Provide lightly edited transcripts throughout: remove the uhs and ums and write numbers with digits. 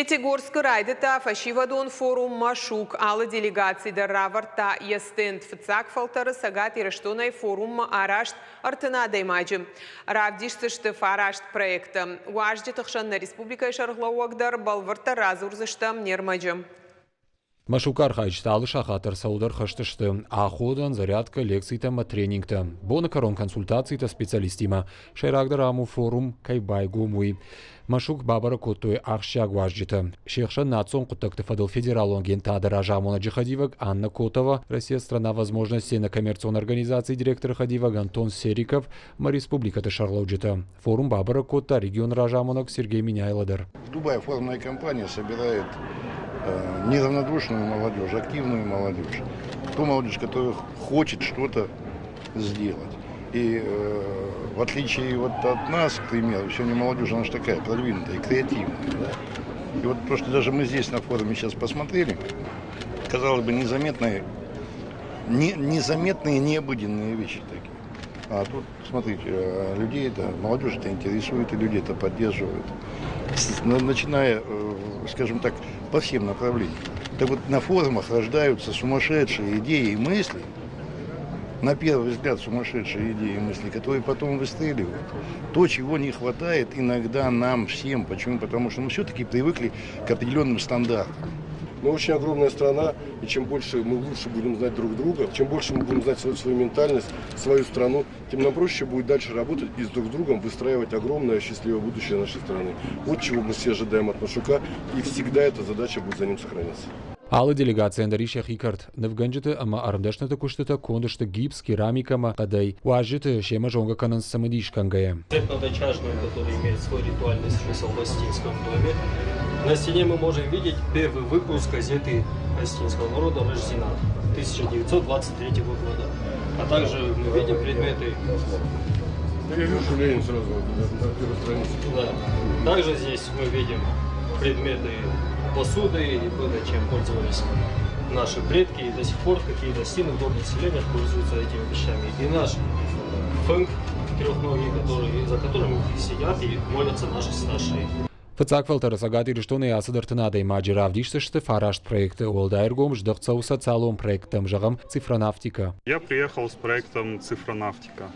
Пятигорскы райдыдта фӕсивӕдон форум «Машук». Алы делегаци дӕр равӕрдта йӕ стенд. Фыццаг фӕлтӕры Цӕгат Ирыстонӕй форуммӕ арӕзт 30 адӕймаджы. Равдисдзысты фараст проекты. Уазджыты хсӕн нӕ республикӕйы сӕргълӕууӕг дӕр бӕлвырддӕр радзурдзыстӕм не рмӕджы. Машук архайджытӕ алы сахат дӕр цӕуылдӕр хӕст сты: аходӕн, зарядкӕ, лекцитӕ ӕмӕ тренингтӕ. Боны кӕрон консультацитӕ специалисттимӕ. Сӕйрагдӕр ам у форум кӕй байгом, уый. Машук бабӕрӕг кодтой ахсджиаг уазджытӕ. Се хсӕн национ хъуыддӕгты фӕдыл федералон агентады разамонӕджы хӕдивӕг Анна Котова, Россия страна возможностей некоммерцион организацийы директоры хӕдивӕг Антон Сериков ӕмӕ республикӕты сӕргълӕуджытӕ. Форум бабӕрӕг кодта регионы разамонӕг Сергей Меняйло дӕр. Любая форумная компания собирает неравнодушную молодежь, активную молодежь, ту молодежь, которая хочет что-то сделать. И в отличие вот от нас, к примеру, сегодня молодежь, она же такая продвинутая, креативная. Да? И вот то, что даже мы здесь на форуме сейчас посмотрели, казалось бы, незаметные, не, незаметные, необыденные вещи такие. А тут, смотрите, людей это, молодежь это интересует, и люди это поддерживают. Начиная, скажем так, по всем направлениям. Так вот, на форумах рождаются сумасшедшие идеи и мысли, на первый взгляд сумасшедшие идеи и мысли, которые потом выстреливают. То, чего не хватает иногда нам всем. Почему? Потому что мы все-таки привыкли к определенным стандартам. Мы очень огромная страна, и чем больше мы лучше будем знать друг друга, чем больше мы будем знать свою ментальность, свою страну, тем нам проще будет дальше работать и с друг другом выстраивать огромное счастливое будущее нашей страны. Вот чего мы все ожидаем от Машука, и всегда эта задача будет за ним сохраняться. Алы делегацийӕн дӕр ис йӕхи кӕрт. Нывгӕнджыты ӕмӕ ӕрмдӕсныты куыстытӕ конд сты гипс, керамикӕ ӕмӕ хъӕдӕй. Уазджыты семӕ зонгӕ кӕнынц цымыдис кӕнгӕйӕ. Многочажную, который имеет свой ритуальный смысл в Осетинском доме. На стене мы можем видеть первый выпуск газеты осетинского народа «Рождена» 1923 года. А также мы видим предметы. Я вижу Ленин сразу на первой странице. Да. Также здесь мы видим предметы посуды и было, чем пользовались наши предки. И до сих пор какие-то осетины в горных селениях пользуются этими вещами. И наш фынг трехногий, который, за которым сидят и молятся наши старшие. Фыццаг фӕлтӕры Цӕгат Ирыстонӕй ацыд 30 адӕймаджы равдисдзысты фараст проекты. Уӕлдай ӕргом здӕхт цӕуы социалон проекттӕм, зӕгъӕм, «Цифронавтика». Я приехал с проектом «Цифронавтика».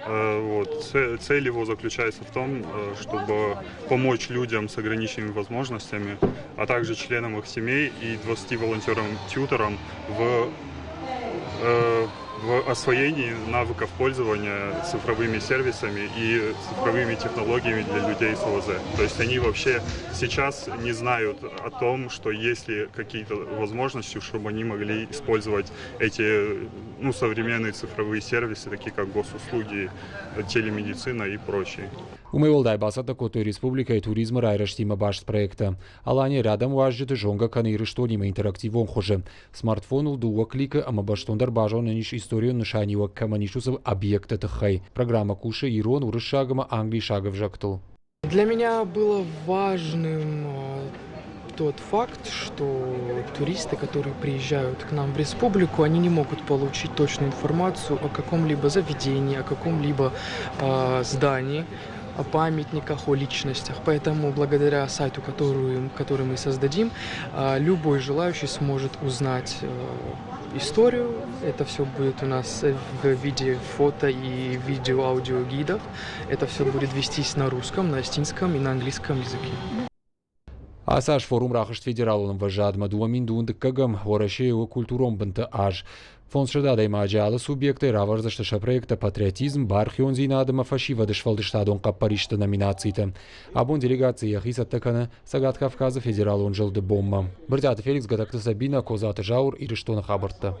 Вот. Цель его заключается в том, чтобы помочь людям с ограниченными возможностями, а также членам их семей и 20 волонтерам-тьюторам в освоении навыков пользования цифровыми сервисами и цифровыми технологиями для людей с ОВЗ. То есть они вообще сейчас не знают о том, что есть ли какие-то возможности, чтобы они могли использовать эти, ну, современные цифровые сервисы, такие как госуслуги, телемедицина и прочие. Уымӕй уӕлдай бацӕттӕ кодтой республикӕйы туризмы райрӕзтимӕ баст проекттӕ. Алания рядом уазджыты зонгӕ кӕны Ирыстонимӕ интерактивон хуызы. Смартфоныл дыууӕ кликы ӕмӕ бӕстондӕр базонӕн ис историон нысаниуӕг кӕмӕн ис, уыцы объекты тыххӕй. Программӕ кусы ирон, уырыссаг ӕмӕ англисаг ӕвзӕгтыл. Для меня было важным тот факт, что туристы, которые приезжают к нам в республику, они не могут получить точную информацию о каком-либо заведении, о каком-либо здании, о памятниках, о личностях. Поэтому благодаря сайту, который мы создадим, любой желающий сможет узнать историю. Это все будет у нас в виде фото и видео аудиогидов. Это все будет вестись на русском, на осетинском и на английском языке. Ацы аз форум рахызт федералон ӕмвӕзадмӕ 2012-ӕм Уӕрӕсейы у культурон бынты аз. 500 адӕймаджы алы субъектӕй равӕрдзысты сӕ проекттӕ патриотизм, бархиондзинад ӕмӕ фӕсивӕды сфӕлдыстадон хъӕппӕристы номинациты. Абон делегаци йӕхи цӕттӕ кӕны Цӕгат Кавказы федералон зылды бонмӕ. Брытъиаты Феликс, Гӕдӕгты Сабина, Козаты Зауыр, Ирыстоны хабӕрттӕ.